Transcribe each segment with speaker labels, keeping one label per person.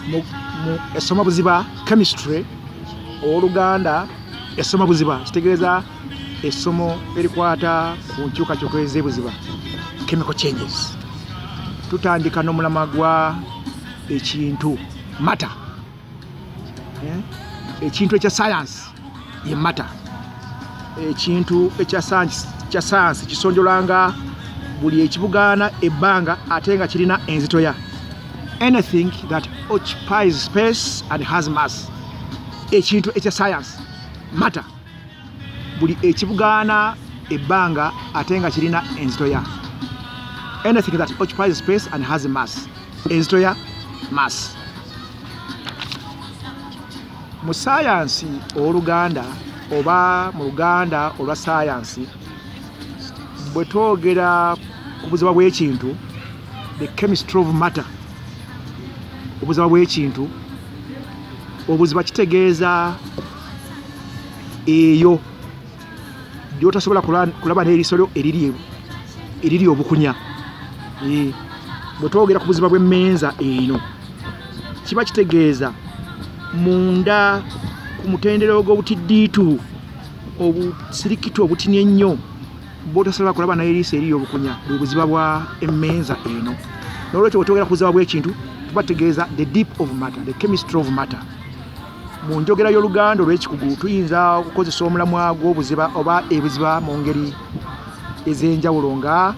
Speaker 1: Mu esoma buziba, chemistry, oluganda esoma buziba kitegeeza essomo erikwata ku nkyukakyuka ez'ebuziba, chemical changes. Tutandika n'omulamwa gwa ekintu, matter. Eh? Ekintu ekya science ye matter. Ekintu ekya science kisonjolanga buli ekibugaana ebbanga ate nga kirina enzitoya, anything that occupies space and has mass. Ekintu ekya science, matter, buli ekibugaana ebbanga ate nga kirina enzitoya, anything that occupies space and has mass, enzitoya, mass. Mu saayansi oluganda oba mu Luganda olwa saayansi, bwe twogera ku buziba bw'ekintu, the chemistry of matter, obuziba bw'ekintu, obuziba kitegeeza eyo gyotasobola kulaba n'eriiso lyo eriri obukunya. Bwe twogera ku buziba bw'emmeeza eno, kiba kitegeeza munda ku mutendera ogw'obutiddiitu, obusirikitu obutini ennyo bwotasobola kulaba n'eriiso eriri obukunya, bwe buziba bwa emmeeza eno. N'olwekyo bwe twogera ku buziba bw'ekintu, tuba tutegeeza the deep of matter, the chemistry of matter. Mu njogera y'Oluganda olw'ekikugu tuyinza okukozesa omulamwa gw'obuziba oba ebuziba mu ngeri ez'enjawulo, nga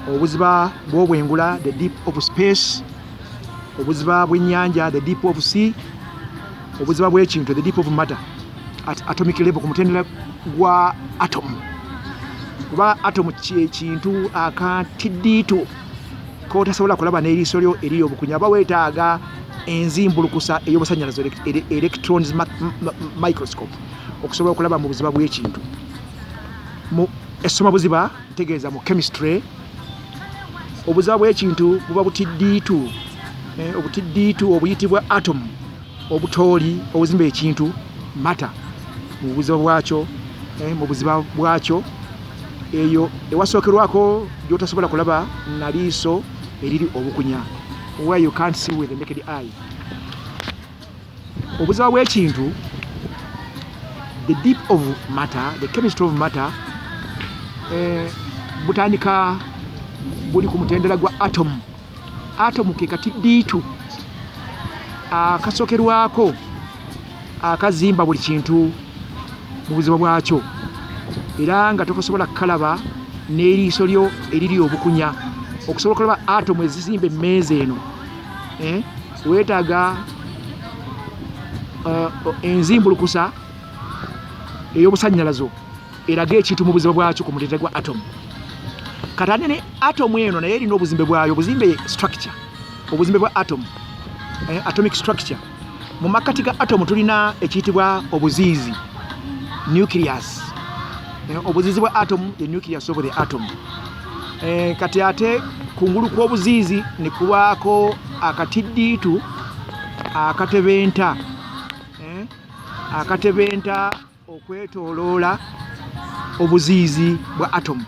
Speaker 1: obuziba bw'obwengula, the deep of space, obuziba bw'ennyanja, the deep of sea, obuziba bw'ekintu, the deep of matter at atomic level, ku mutendera gwa atom, kuba atom kyekintu akatiddiitu kotasobola kulaba n'eriiso lyo eriri obukunya, aba weetaaga enzimbulukusa ey'obusannyalazo, electrons microscope, okusobola okulaba mu buziba bw'ekintu. Mu essoma buziba, ntegeeza mu chemistry, obuziba bw'ekintu buba butiddiitu, obutiddiitu obuyitibwa atom, obutooli obuzimba ekintu, matter, mu buziba bwakyo, mu buziba bwakyo eyo ewasookerwako gy'otasobola kulaba na liiso eriri obukunya, where you can't see with the naked eye. Obuziba bw'ekintu, the deep of matter, the chemistry of matter, butandika buli ku mutendera gwa atom. Atom ke katiddiitu akasookerwako akazimba buli kintu mu buziba bwakyo, era nga tokasobola kukalaba n'eriiso lyo eriri obukunya. Okusobola okulaba atom ezizimba emmeeza eno, weetaaga enzimbulukusa ey'obusannyalazo eraga ekintu mu buziba bwakyo ku mutendera gwa atom. Kati ate ne atom eno naye erina obuzimbe bwayo, obuzimbe, structure, obuzimbe bwa atom, atomic structure. Mu makkati ga atom tulina ekiyitibwa obuziizi, nucleus. Obuziizi bwa atom, the nucleus of the atom. Kati ate kungulu kw'obuziizi ne kubaako akatiddiitu akatebenta, akatebenta okwetooloola obuziizi bwa atom.